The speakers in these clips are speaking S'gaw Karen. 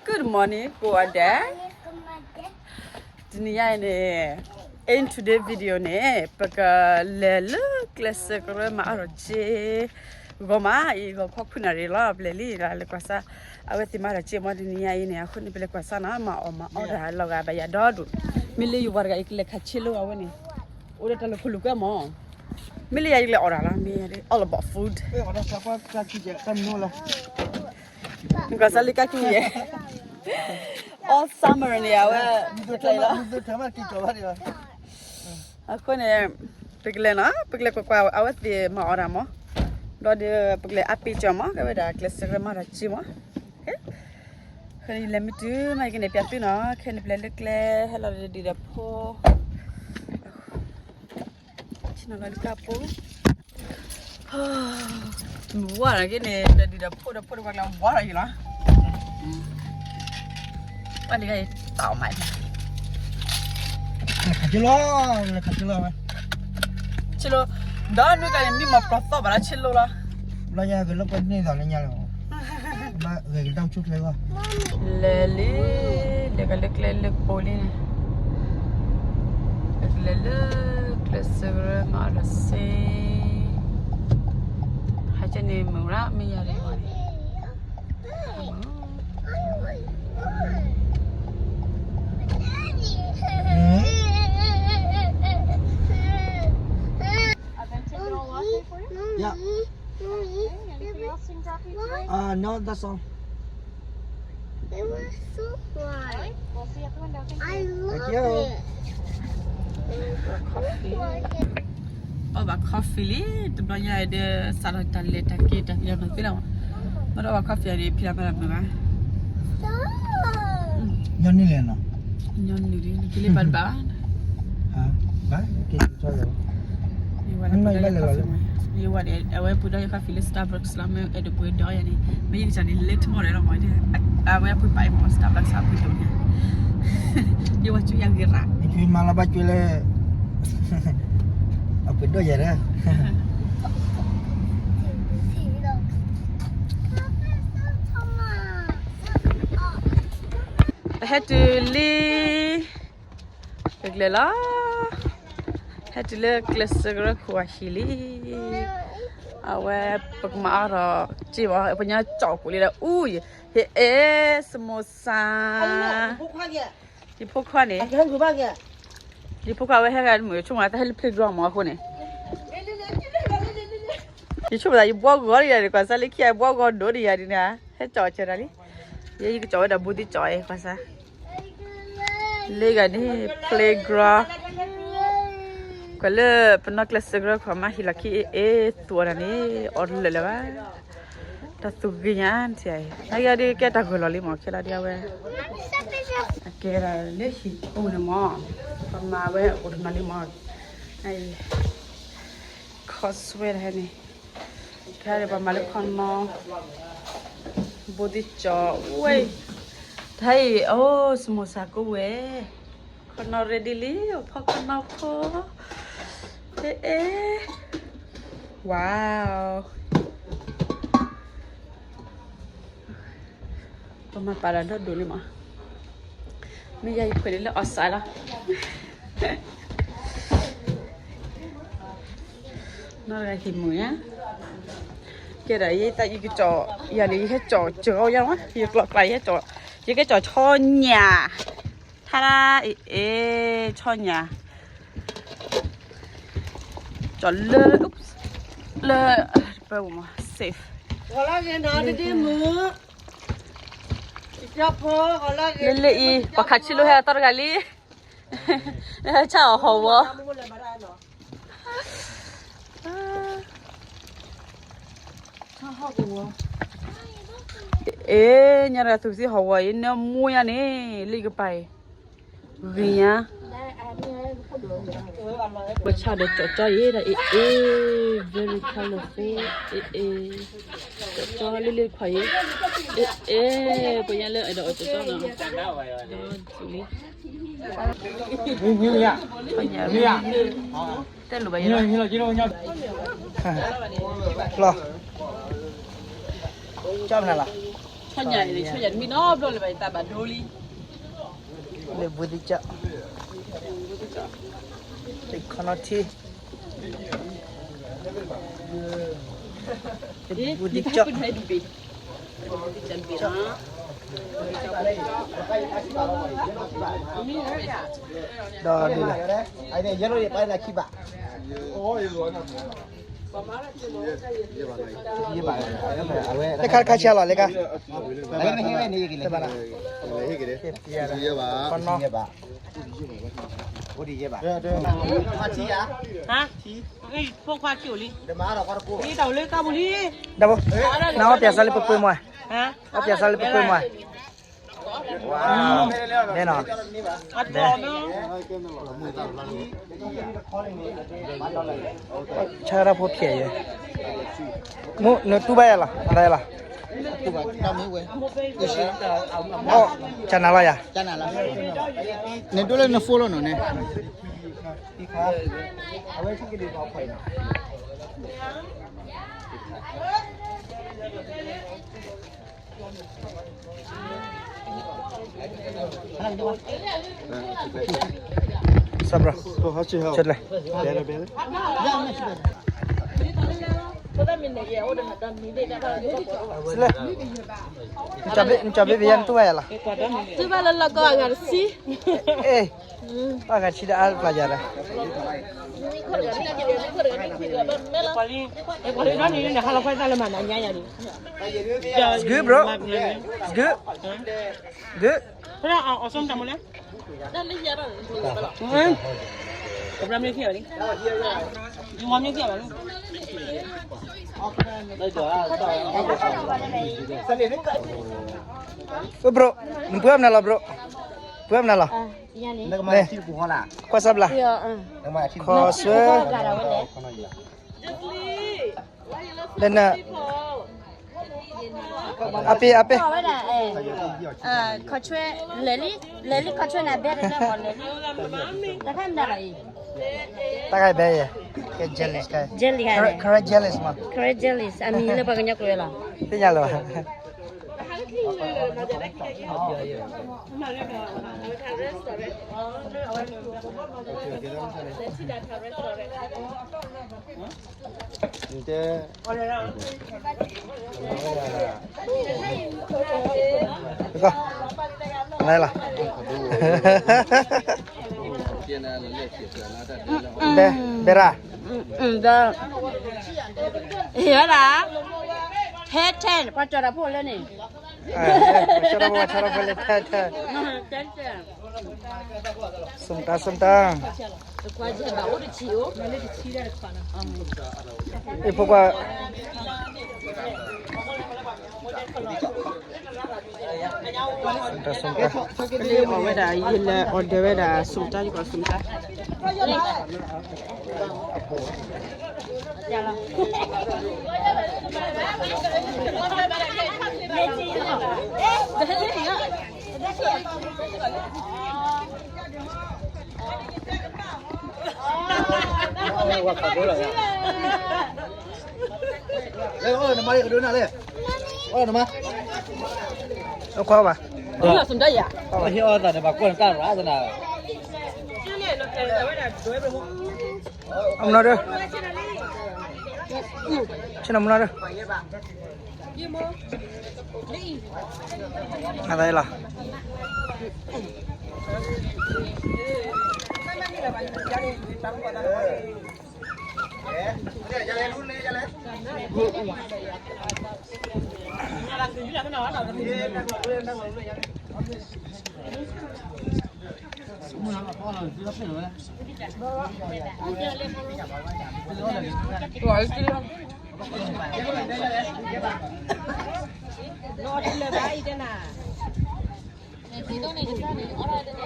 Good morning ကိးဂၤဒဲး. တနံၤညါအံၤန့ၣ် in today's video န့ၣ် ပကလဲၤလၢကျဲစၢးကရၢမၤအီၣ်ဒီးစ့ ဂီၤမးအံၤ ဂီၤခီခွံနၣ်ရံၣ်လီၤ ပလဲၤလံ လဲၤကွၢ်စၢ် အဝဲသ့ၣ်မၤအီၣ်ဒီးစ့မ့ၢ်တနံၤညါအံၤန့ၣ် အဃိန့ၣ် ပလဲၤကွၢ်စၢ်နီၤ မၤအီၣ်မၤအီတၢ်လီၤဂာ်ဘၣ်ယၤဒီဒူၣ် မ့ၢ်လၢယဝၤတဂၤအံၤကလဲၤခးဆ့လိအဝဲန့ၣ် အိၣ်ဒီးတၢ်လီၤခိၣ်လိာ်ကွဲမး မ့ၢ်လၢယၤယကလဲၤအီၣ်တၢ်လီၤ မ့ၢ် all about food. ကွၢ်စၢ်လံကၢ်ကံယဲၢ် all summer န့ၣ် အဝဲ တကျဲလီၤ အဃိန့ၣ် ပကလဲၤနီၤ ပကလဲၤကွၢ်ကွၢ် အဝဲသ့ၣ်မၤအီၣ်တၢ်မး ဘျီဒီး ပကလဲၤအါပ့ၤကၠီမး ကဲဝဲဒၣ်ကျဲစၢးကရၢမၤအီၣ်ဒီးစ့မး ခဲအံၤလဲၤမ့ၢ်တုၤမး ယကန့ၣ်ပၠးသုနီၤ ခဲန့ၣ်ပလဲၤလၢကျဲ ဟဲလီၤဒီးဒံးဒီးဖိ ဆ့ၣ်နီၤလီၤလၢကၢ်ပိ မုၢ်ဝါထီၣ်က့ၤန့ၣ် ဒီးဒံးဒီးဖိဒီးဖိဒီးပှၤကျါဝါထီၣ်ယံၤလီၤ ပှၤလံၤဂၤအံၤ တၢ်အီၣ်မး ခးဆ့လိ ခးဆ့လိဝဲ ဆ့လိ ဒီးနွံကလးန့ၣ် မံမီၢ်ပျီသီဘၣ်လၢဆ့လိလီၤ ဘျီညါကလၢပှဲၤန့ၢ်သီလၢညါလီၤ ဘျီဂဲၤကတၢ်ဆူၣ်ချ့ဂီၢ် လဲၤလံ လဲၤကလၢကျဲလၢပိာ်လံန့ၣ် လဲၤလၢကျဲစၢးကရၢမၤအီၣ်ဒီးစ့ ဟးကန့ၣ်မုာ်ရၣ်မ့ၢ်ယၤဒ်န့ၣ် Yeah. Okay, anything else in drop you today? Uh, no, that's all. It was so fun. All right, we'll see you at the window. Thank you. Thank you. အီၣ်ဘၣ် coffee လံ တဘျီညါအံၤဒီး စးထီၣ်တၢ်လဲၤတၢ်က့ၤတၢ်ဖံးတၢ်မၤသ့လီၤမး မ့ၢ်တအီၣ်ဘၣ် coffee အံၤဒီး ဖံးတၢ်မၤတၢ်မုာ်ဘၣ် ညီနုၢ်လဲၣ်နီၤ ညီနုၢ်လံ နက့ၤလၢဘၣ်တဘၣ်ဘၣ် ဘၣ် က့ၤက့ၤ ယဝၤဒီး အဝဲပှ့ၤဒီးယ coffee လၢ Starbucks လီၤ မ့ၢ်အဲၣ်ဒိးပှ့ၤဒီးယၤန့ၣ် မ့ၢ်ယကစၢ်န့ၣ် late မီၢ်ဒီးလီၤမး အဝဲပှ့ၤပာ်အံၤမး Starbucks အပှ့ၤဒိၣ်န့ၣ် ယဝၤကၠူယၤဂ့ၤရၣ် ယကမၤလီၤဘၣ်ကၠူလၢ အပှ့ၤဒိၣ်ယၤဒီး ပဟဲတုၤလံ ကကျဲၤလီၤ ဟဲတုၤလၢကျဲစၢးကရၢခိၣ်အဟံၣ်လံ အဝဲပကမၤအီၣ်ဒီးစ့မး ပညါကၠီၣ်ကိၣ်လံဒီး အူယ ဟ့ၣ်အဲ စမိၣ်စၢ် ယဖိခွါန့ၣ် ယဖိခွါဝဲဟဲဂၤတမုာ် ယဆိကမိၣ်သးဟဲလၢ playground မးအဃိန့ၣ် ယဆိကမိၣ်သး ယဘှီဂီၤဒံးယၤဒ် ကွၢ်စၢ်လၢခံ ယဘှီဂီၤဒိၣ်ဒံးယၤဒ်န့ၣ် ဟဲကၠီၣ်ဆၢတၢ်လံ ယဲယကကၠီၣ်ဝဲဒီးဘိသံကၠီၣ်အံၤ ကွၢ်စၢ် လၢဂၤန့ၣ် playground ကွၢ်လၢပနီၢ်ကျဲစၢးကရၢခိၣ်မး ဟံၣ်လီၢ်ခံအ့ၣ်အ့ၣ် သူအီၤတၢ်န့ၣ် အီၣ်တလၢာ်လၢၤဘၣ် တၢ်သူၣ်ဂ့ၤညါ နထံၣ်အံၤ နဂၤဒ်ကဲတၢ်ဂၢၢ်လီၤလံမး ခဲလၢာ်ဒ်အဝဲ အကဲဒၣ်လၢဟံၣ်အူန့ၣ်မး ပမၤဝဲအိၣ်တနီၤလံမး ခီဆွဲတဟဲန့ၣ် ခဲအံၤပှၤမၤလၢခီနီ ဘိသံကၠီၣ်ဝဲ တဟဲအံၤ အိၣ် စမိၣ်စၢ်ကိးဝဲ ခီနီ ready လံ အိၣ်ဖီခီနီဖိ အဲ အဲ wow ပမၤပာ်တၢ်ဒီဒိၣ်လံမး မ့ၢ်ယၤယခွဲးန့ၣ်လၢအီၣ်စးလီၤ နီၢ်တဂၤဟံၣ်မုာ်ညါ ကဲဒၣ်ယသးယကကၠီၣ် ယၤန့ၣ် ယဟဲကၠီၣ်စၢၤအီၤယါမး ယကျီၢ်ကျါ ယဟဲကၠီၣ် ယကဲကၠီၣ်ဆီညၣ် ထါဒၣ် အဲ အဲ ဆီညၣ် ကၠီၣ်လၢ လၢ ပမး safe လၢလၢအံၤ ပှၤခးဆံလိဟဲအသီတဂၤလံ ဟဲဆါအီၣ်ဟီၣ်ဝီ အဲ ညါတဂၤသူၣ်စ့ဟီၣ်ဝီ အံၤနၢမူညါန့ၣ် လၢယကပၤအံၤ ဂ့ၤညါ ပဆါဒီးကၠီၣ်ကၠီၣ်အံၤဒီး အဲ အဲ very colorful အဲ အဲ ကၠီၣ်ကၠီၣ်လံလံခွါအံၤ အဲ အဲ ပညါလၢအဲၣ်ဒိးအီၣ်ကၠီၣ်ကၠီၣ်နီၤ ဒီးလံ တဲလိာ်ဘၣ်ယၤ လီၤ ကၠီၣ်မနုၤလီၤ ဆီညၣ်အံၤ ဆီညၣ်တမံၤနီတဘျီလၢၤဘၣ် ယသးဘၣ်ဒိလံ. လၢဘူသံကၠီ, တခီနီထံ, ဘူသံကၠီ, ဒီးဒ်လဲၣ် လၢခါတခါဆံလီၤလၢကါ, တဘၣ်နီၤ, ဖိခွါကၠိလံ, ဒ်လၢကါပူၤလံ, ဒ်ဖိ, နအီၣ်ပျဲစါလၢပပှ့ၤမီၢ်, အီၣ်ပျဲစါလၢပပှ့ၤမီၢ်, မ့ၢ်နီၤ, ဆၢထၢၣ်ဖိဖျဲးယဲ, မ့ၢ်နတူၢ်ဘၣ်ယၤလီၤ အသးယၤလီၤ, ကနၤလီၤယၤ, နဒိလၢန phone လီၤနီၤန့ၣ်. Sabra. Chat le. Chat le. နကၠီဘ့ၣ်ဘ့ၣ်ယါ နတူၢ်ဘၣ်ယၤလီၤ. တူၢ်ဘၣ်လၢလီၢ်ကီၢ်အဂၤတဆံ. အ့ၣ်, ဘၣ်ဂၤဆံဒီးအါပျၢ်ယၤဒီး. It's good, bro. It's good. Good. Bro, နပှဲၤမနုၤလီၤ bro. ပှဲၤမနုၤလီၤ. ကွၢ်စၢ်ဘျါ, ခီဆွဲ, လၢန, အပ့ၤ အပ့ၤ, ခီဆွဲ, လဲၤလံ, လဲၤလံ ခီဆွဲနၤဘဲတနၢ် လဲၤလံ, တခါမနုၤလီၤအံၤ, တၢ်ခါဘဲယဲ, jelly, jelly, Korea jelly မး, Korea jelly အမံၤလၢပှၤကညီကျိာ်လီၤ, သ့ၣ်ညါလၢၤဘၣ်. လဲၤလီၤ, ဘဲ, ဘဲရၣ်, ဒီး, ဟ့ၣ်ဝဲဒၣ်, ထဲထဲ, ပှၤကၠီၤတၢ်ဖိလၢန့ၣ်, ပှၤကၠီၤတၢ်ဖိလၢထဲထဲ, တဲတဲ ส้มตำ ส้มตำ, အ့ၣ် ဖိခွါ, ส้มตำ ส้มตำ, အဝဲဒၣ် ယလဲၤ order ဝဲဒၣ် ส้มตำ ယကီၢ် ส้มตำ. အိၣ်ခွါဘၣ်, ဟ့ၣ်အီၣ်သးန့ၣ် ဘၣ်ကွၢ်နတၢ်ရၣ်သနာ်, အမနီၤဒၢ, ဆ့ၣ်နီၤမနီၤဒၢ, အသးလီၤ. ဘူးသံကၠီ, ဘူးသံကၠီ, ဘူးသံကၠီ, ဘူးသံကၠီ, ဘူးသံကၠီ, ဖိမါဘ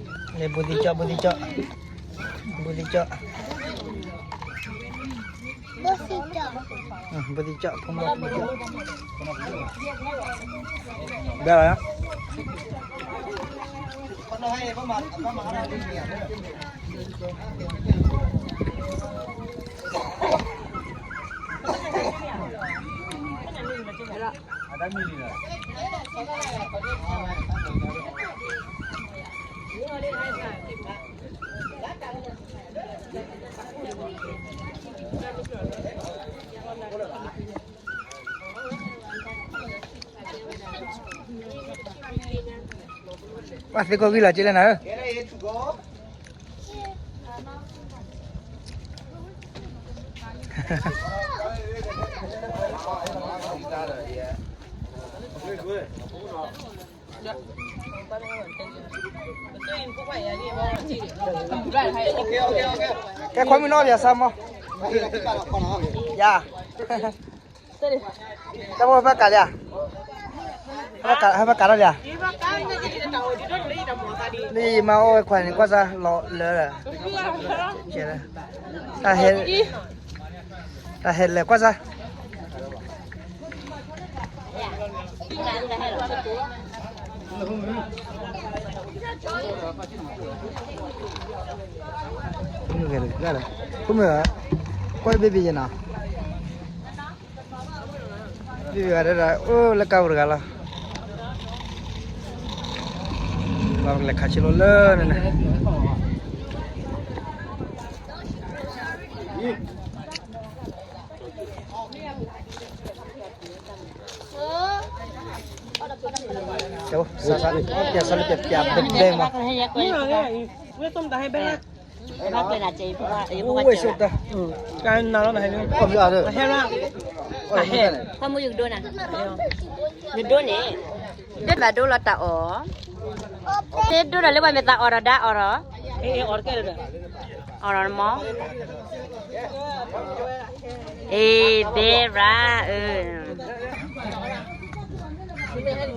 ူးသံကၠီ, ဘဲလီၤ. ပှၤသ့ကိးဂံၢ်လီၤက့လဲၣ်နၤဧၢ. ကဲခွဲမုၢ်နီၣ်ပၠးစၢ်မီၤ, ယၤ, တၢ်ဖိဖဲကးလံဧါ, ဟဲဖဲကးထီၣ်လံဧါ, လံမၤအိၣ်ဝဲခွါန့ၣ် ကွၢ်စၢ်လီၤလၢ, တၢ်ဟဲ, တၢ်ဟဲလၢာ်ကွၢ်စၢ် မုၢ်ဂဲၤလၢ်, မုၢ်ဂဲၤလၢ်, ကွၢ်တဘ့ၣ်ဘ့ၣ်ယဲနီၤ, ဘ့ၣ်ဘ့ၣ်ဂၤဒၣ်ဒၣ် အိၣ်လၢကါပူၤတဂၤလီၤ, ဘၣ်ပကလဲၤခးဆ့လိာ်လၢန့ၣ်န့ၣ် ပျးစၢ်လၢပျးပျးဘဲဘဲမး, ဝဲဆိတၢ်, ဟဲလီၤ, ဟဲလီၤ, ဟဲလီၤ, ဟဲလီၤ, ဟဲလီၤ, ဟဲလီၤ, ဟဲလီၤ, ဟဲလီၤ, ဟဲလီၤ, ဟဲလီၤ, ဟဲလီၤ, ဟဲလီၤ, ဟဲလီၤ, ဟဲလီၤ, ဟဲလီၤ, ဟဲလီၤ, ဒိၣ်ဘၣ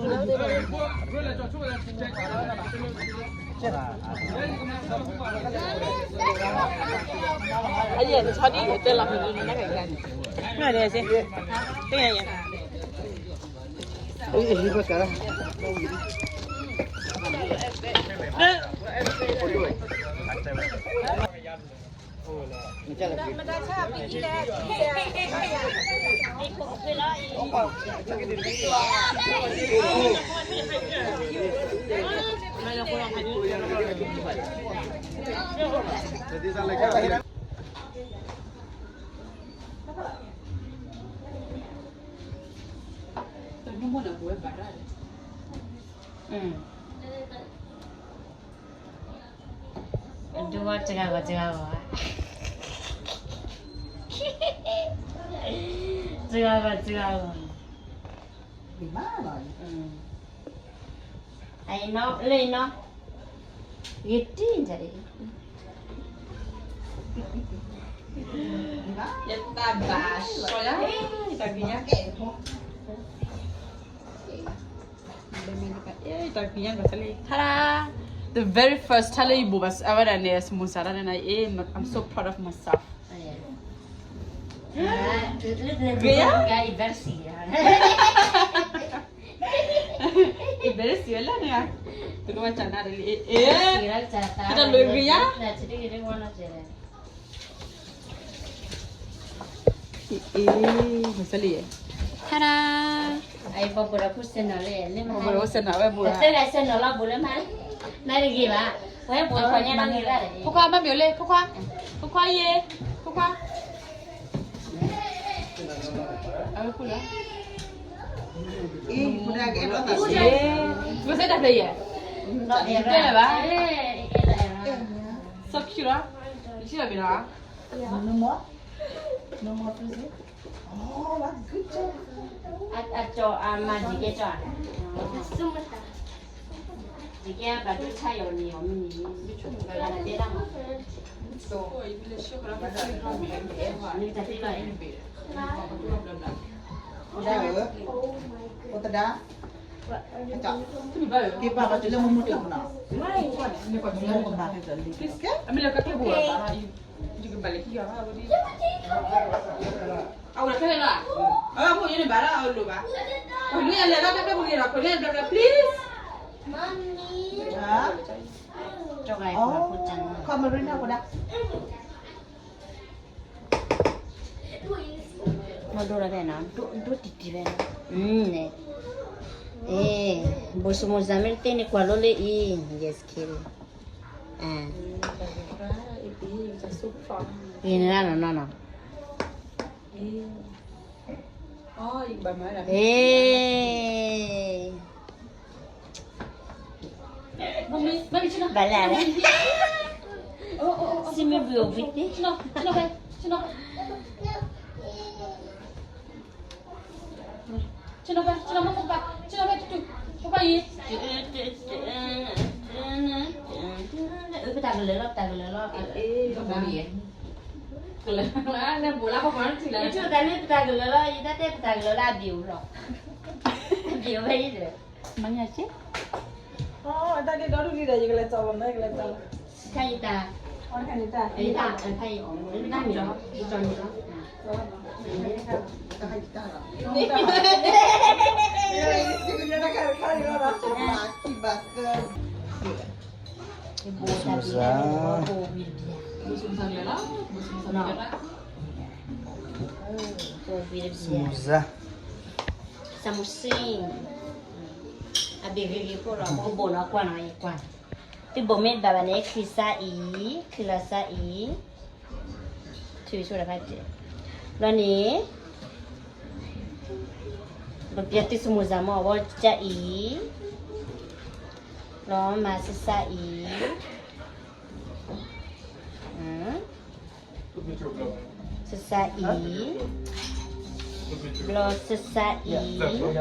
်ဒိၣ်လီၤတၢ်အီၣ်, မ့ၢ်ဒိၣ်ဒီးလၢပှၤမ့ၢ်သးအီၣ်ဒီးဒါအီၣ်ဒီး, အီၣ်ဒီးမီၢ်, အ့ၣ် ဘဲရၤ, အၢ အယဲၢ်တဆီဒ်တဲလီၤ, ဒိၣ်ဝဲတဂၤဂီၤတဂၤဂီၤ, တဂၤဂီၤတဂၤဂီၤ, အံၤနီၤ လၢအံၤနီၤ, ဂ့ၤတံၢ်တၢ်အံၤ, ယတၢ်ဘၣ်စီယၤ, တၢ်ကညါ The very first time လၢယဘိးဘၣ်စၢၤဝဲဒၣ်န့ၣ် samosa တၢ်န့ၣ် I'm so proud of myself. ဂ့ၤယါ, အံၤ very serious လၢန့ၣ်, တကဝဲၢ်ကနါတလံ, အ့ၣ်, တၢ်လိၣ်ဂ့ၤယါ, အ့ၣ်, မစလံ, ဟါဒၣ်, အံၤပှၤဘိးဒီးဖိစဲနီၤလၢ, မ့ၢ်ဘိးဒီးဖိစဲနီၤဝဲဘိးလၢမး, နၤတဂ့ၤဘၣ်, ဝဲဘိးခွါညါနီတဂ့ၤဘၣ်, ဖိခွါမ့ၢ်မ့ၢ်အိၣ်လၢ, ဖိခွါ, ဖိခွါယဲ, ဖိခွါ အဝဲခိၣ်လီၤ, မစဲတၢ်ဖျဲးယဲ, တဲလၢၤဘၣ်, so cute လီၤ, ယထံၣ်လီၤမ့ၢ်လီၤ, အကၠီအမၤဒ်ကဲကၠီ, ဒ်ကဲဘၣ်ဒိဆါယီၤန့ၣ်အီၤမ့ၢ်န့ၣ်, မ့ၢ်ဆိကမိၣ်ဘၣ်ယၤနတဲတၢ်မး, နတၢ်တဲလီၤ, ဖိသဒါဧၢ, ဖိသဒါ, က့ၤပာ်ပှၤတုၤလၢမိၢ်မိၢ်ထံးပူၤနီၤ, မိၢ်ကမၤဖဲလံ, အမ့ၢ်လၢကကျဲပူၤဘၣ်, ယကဘၣ်လဲၤခံဂၤဘၣ်ဝဲဒၣ်, အဝဲခဲလၢာ်လီၤ, အဝဲဖိယိန့ၣ်ဘၣ်လီၤ အဝဲလိၣ်ဘၣ်, ခွဲးန့ၣ်အလဲၤလီၤတၢ်ဖဲပူၤန့ၣ်ဒီး ခွဲးန့ၣ်ဘျီဘျီ please, ကီမရံနီၤ ဖိဒါ. ဒိၣ်လီၤဖဲနီၤ, ဒိၣ်တံၢ်တံၢ်ဖဲနီၤ, န့ၣ်, အ့, ဘိၣ်စမူစၢ်မ့ၢ်တသ့န့ၣ်ကွၢ်လိလၢအံၤ, yes, kidding, အ, အံၤန့ၣ်နီၤနီၤနီၤ, အ့ ဘၣ်လဲၣ်, စံမ့ၢ်ဘုၣ်အိၣ်ဘှံးသ့, ပတၢ်ကလၢာ်လီၤ, ပတၢ်ကလၢာ်လီၤ, ကလၢာ်လၢဘိၣ်လၢ, ယထူၣ်တၢ်လၢပတၢ်ကလၢာ်လီၤ, ယတၢ်တဲပတၢ်ကလၢာ်လၢအဘ့ၣ်အိၣ်လီၤ, အဘ့ၣ်အိၣ်ဖဲအံၤဒီး မၤညါစ့, တၢ်ဒ်ဒီဒူၣ်လံဒီး ယကလဲၤကၠီလီၤ, ယကလဲၤကၠီလီၤ, ခါအံၤတၢ်, ခါအံၤ, ခါအံၤ, တၢ်မ့ၢ်လီၤ, ယကၠီန့ၣ်လီၤ, စမူစၢ်, စမူစၢ်, အဘ့ၣ်ဂ့ၤဂ့ၤဖိလီၤ, ဘိၣ်နီၤကွၢ်နီၤ, ကွၢ်, သုဘိၣ်မ့ၢ်ဘၣ်ဘၣ်န့ၣ် ချံစၢ်အံၤ, ချံလီၤစၢ်အံၤ, ထူၣ်ဆိဒီးဖးတၢၢ်, ဘျီန့ၣ် ပပျဲသုစမူစၢ်မ့ၢ်အဝဲကၢ်အံၤ, လီၤမၤစၢ်စၢ်အံၤ, စၢ်စၢ်အံၤ, ဘျီစၢ်စၢ်အံၤ, ဘျီ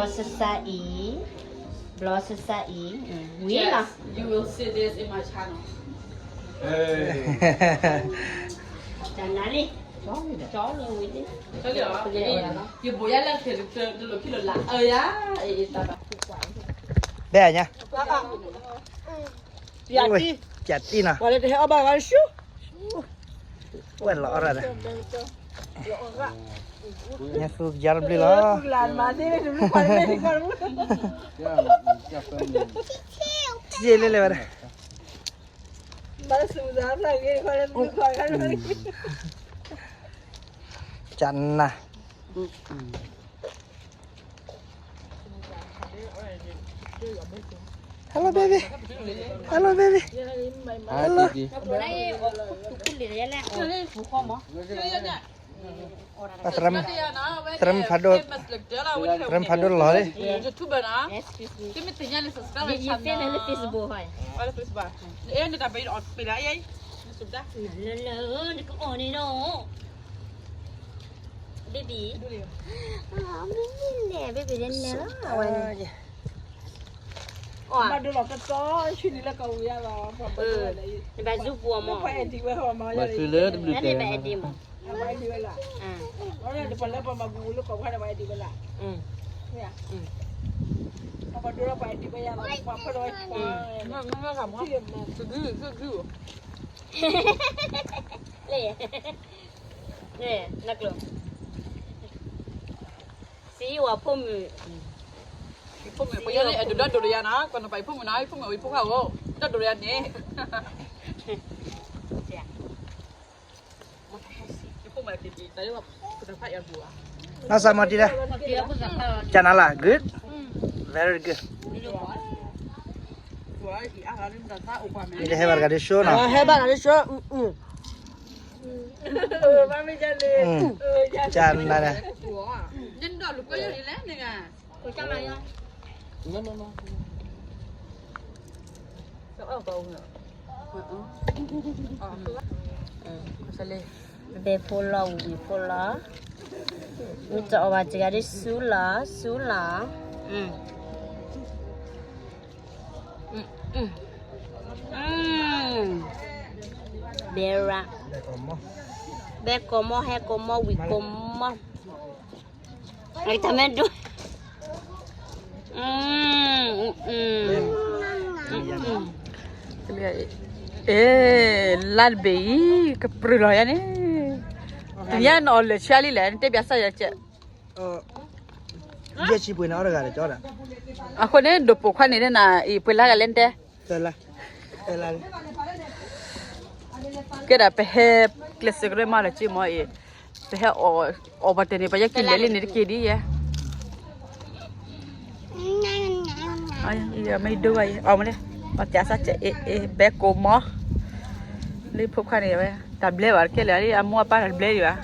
စၢ်စၢ်အံၤ, ဘျီစၢ်စၢ်အံၤ, ဝံၤလီၤ, you will see this in my channel. တနၤလံ, ကၠီလီၤဝံၤလံ, ကၠီလီၤ, ယဘိၣ်ယါလၢခဲတလိာ်ခံလိာ်လၢ်, အၢယါ, ဘဲအညါ, ပျးတံၢ်နီၤ, ပှၤလၢတဟဲအီၣ်ဘၣ်ဂၤတဆူ, ဝဲလီၤအီၣ်ရၣ်ဒီး, ညါသူကယါတဘျုးလီၤ, ထံၣ်လဲၣ်လဲၣ်ဝဲဒၣ်, ကနၤ Hello, baby. Hello, baby. Hello. သရၣ်ဖးဒိၣ်, သရၣ်ဖးဒိၣ်လီၤလံ, YouTube ဘၣ်နီၤ, တမ့ၢ်သ့ၣ်ညါလၢ subscribe လၢ channel လၢ Facebook ဟဲ, လၢ Facebook ဘၣ်, နအဲၣ်နတၢ်ပာ်အီၤပ့ၤလၢယဲ, နကအိၣ်န့ၣ်နီၤ baby, baby လဲၣ်, baby လဲၣ်လီၤ, အဝဲန့ၣ်, ဘၣ်ဒိလီၤကတီၢ် ဆူနံၤလၢကဝံၤယါလီၤ, နဘၣ်ဇူပူၤအီၤမး, ပှၤအဲၣ်ဒံးဝဲဟီမး, ဘၣ်သုလၢတဘျုးတဲ, နဘၣ်အဲၣ်ဒံးမး, ပှၤလၢပှၤမၤဘူးလၢကီၢ်ပှၤန့ၣ် ပှၤအဲၣ်ဒံးဝဲလၢ, ပှၤဒိလီၤပှၤအဲၣ်ဒံးဝဲယါလီၤ, ပှၤဖၢလီၤဝဲ, လဲၣ်, နကျိၤ စံးဝဲဖိမုၣ်, ဖိမုၣ် ပှၤယဲလၢအဲၣ်ဒိးဒီးဒိးဒီးယၤနီၤ, ကနပၤယဖိမုၣ်နီၤ, ယဖိမုၣ်အဝဲဖိခွါဧိၤ, ဒီးဒိးဒီးယၤန့ၣ်, ယဖိမုၣ်က့ၤက့ၤတၢ်လၢပတဖၣ်အံၤအပူၤဧါ, နီၢ်စၢ်မီၤတံၢ်လၢ, ကနၤလၢ good, very good, ယဟဲဘၣ်တဂၤဒ်ဆိနီၤ, ဟဲဘၣ်တဂၤဒ်ဆိ, ကနၤန့ၣ် ဘဲဖိလီၤဝံၤဖိလီၤ, မ့ၢ်တအီၣ်ဘၣ်တဂၤဒ်ဆူလီၤ, ဆူလီၤ, ဘဲရၣ်, ဘဲကိးမီၢ်ဟဲကိးမီၢ်ဝံၤကိးမီၢ်, အတၢ်မ့ၢ်ဒိၣ်, အဲ, လါတဘ့ၣ်အံၤ ကပြုၢ်လီၤယါန့ၣ်, တညါနအီၣ်လၢာ်ဆံးလံလဲၣ်, နတဲပၠးစၢ်ယၤကဲး, အဃိန့ၣ် ဒိၣ်ပိာ်ခွါန့ၣ်နၤအံၤ ပှဲၤလါဂၤလဲၣ်တဲ, ကဲဒၣ်ပဟဲကျဲးစၢးကရၢမးလၢက့မီၤအံၤ, ပဟဲအီၣ်ပှၤတဲာ်န့ၣ် ပှၤယဲက့ၤလဲၤလံန့ၣ်တက့ၢ်ဒ်ယဲ, မ့ၢ်ဒိဘၣ်ယဲ အီၣ်မ့ၢ်လဲၣ်, ပှၤကးစၢ်ကဲ အ့ အ့ ဘဲကိးမီၤ, လၢဖိခွါန့ၣ်ဝဲ တၢ်ဘျဲဘၣ်တကဲလၢာ်လံ အမိၢ်အပၢ်တၢ်ဘျဲဒံးဘၣ်.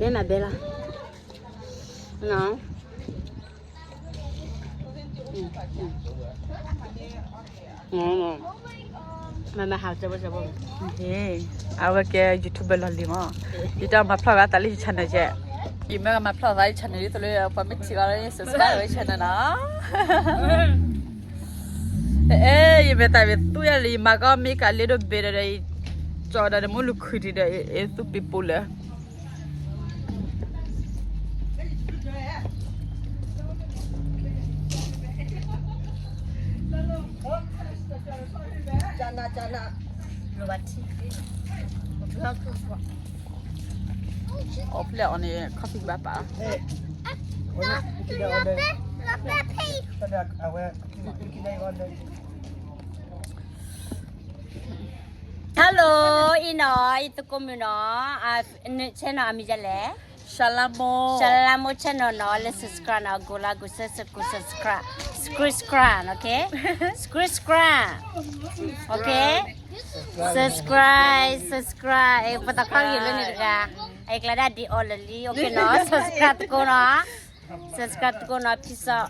ဘဲမၤဘဲလီၤ, နီၤ, မၤမၤဟးစၢၤဘၣ်စၢၤဘၣ်, အဝဲကဲ YouTuber လီၤလံမး, ယတမၤဖျီၣ်ဂၤသးလၢယ channel ကဲ, ယမ့ၢ်မၤဖျီၣ်သးလၢ channel ဒ်သိးလၢ ပှၤမ့ၢ်ထံၣ်ဂီၤလၢ subscribe ဝဲ channel နီၤ. အဲ ယမဲာ်သၣ်မ့ၢ်သူယၤလံ ယမၤကီမ့ၢ်ကလ့ဒိၣ်ဘ့ၣ်ဒီး ယကၠီဒီးနမူလူၤခုၣ်ထံးဒီး အဲသူပ့ၤပိာ်လၢ အီၣ်ဖျဲၣ်အီၤန့ၣ် coffee ဘၣ်ပာ်, အဝဲ Hello, အံၤနီၤ ယသကိးမုၣ်နီၤ, channel အမံၤဒ်လဲၣ်, Shalamo, Shalamo channel နီၤ, လၢ subscribe နီၤ, ကိးလၢကိး subscribe, subscribe, okay, subscribe, okay, subscribe, subscribe, ပသးခီဂ့ၤလၢန့ၣ်တဂၤ, အကျါဒၣ်ဒ်အီၤလၢာ်လံ, okay နီၤ, subscribe သကိးနီၤ, subscribe သကိးနီၤ, peace out.